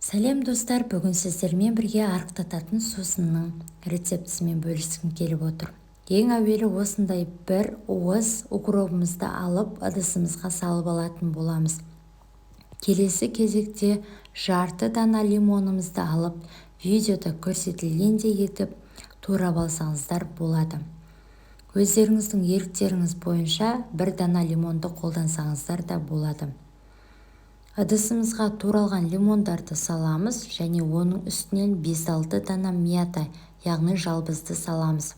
Сәлем, достар! Бүгін сіздермен бірге арықтататын сусынның рецептісімен бөліскім келіп отыр. Ең әуелі осындай бір уыс укробымызды алып, ыдысымызға салып алатын боламыз. Келесі кезекте жарты дана лимонымызды алып, видеода көрсетілгендей етіп турап алсаңыздар болады. Өздеріңіздің еріктеріңіз бойынша бір дана лимонды қолдансаңыздар да болады. Ыдысымызға туралған лимондарды саламыз және оның үстінен 5-6 дана мята, яғни жалбызды саламыз.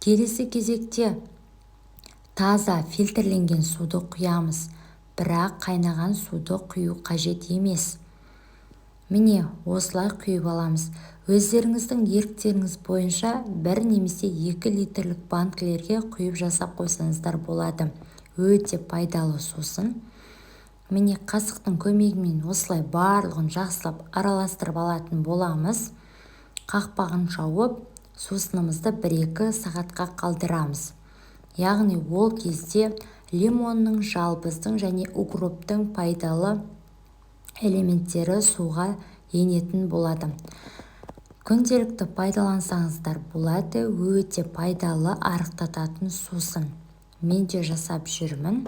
Келесі кезекте таза фильтрленген суды құямыз, бірақ қайнаған суды құю қажет емес. Міне, осылай құйып аламыз. Өздеріңіздің еріктеріңіз бойынша 1 немесе 2 литрлік банкілерге құйып жасап қойсаңыздар болады. Өте пайдалы сусын. Міне, қасықтың көмегімен осылай барлығын жақсылап араластырып алатын боламыз. Қақпағын жауып, сусынымызды 1-2 сағатқа қалдырамыз, яғни ол кезде лимонның, жалбыздың және укроптың пайдалы элементтері суға енетін болады. Күнделікті пайдалансаңыздар болады. Өте пайдалы арықтататын сусын. Мен де жасап жүрмін.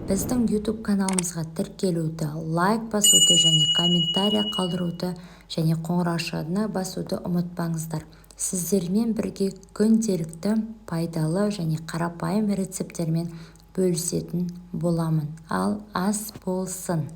Біздің YouTube каналымызға тіркелуді, лайк басуды және комментарий қалдыруды және қоңыраушаны басуды ұмытпаңыздар. Сіздермен бірге күнделікті пайдалы және қарапайым рецепттермен бөлісетін боламын. Ал ас болсын!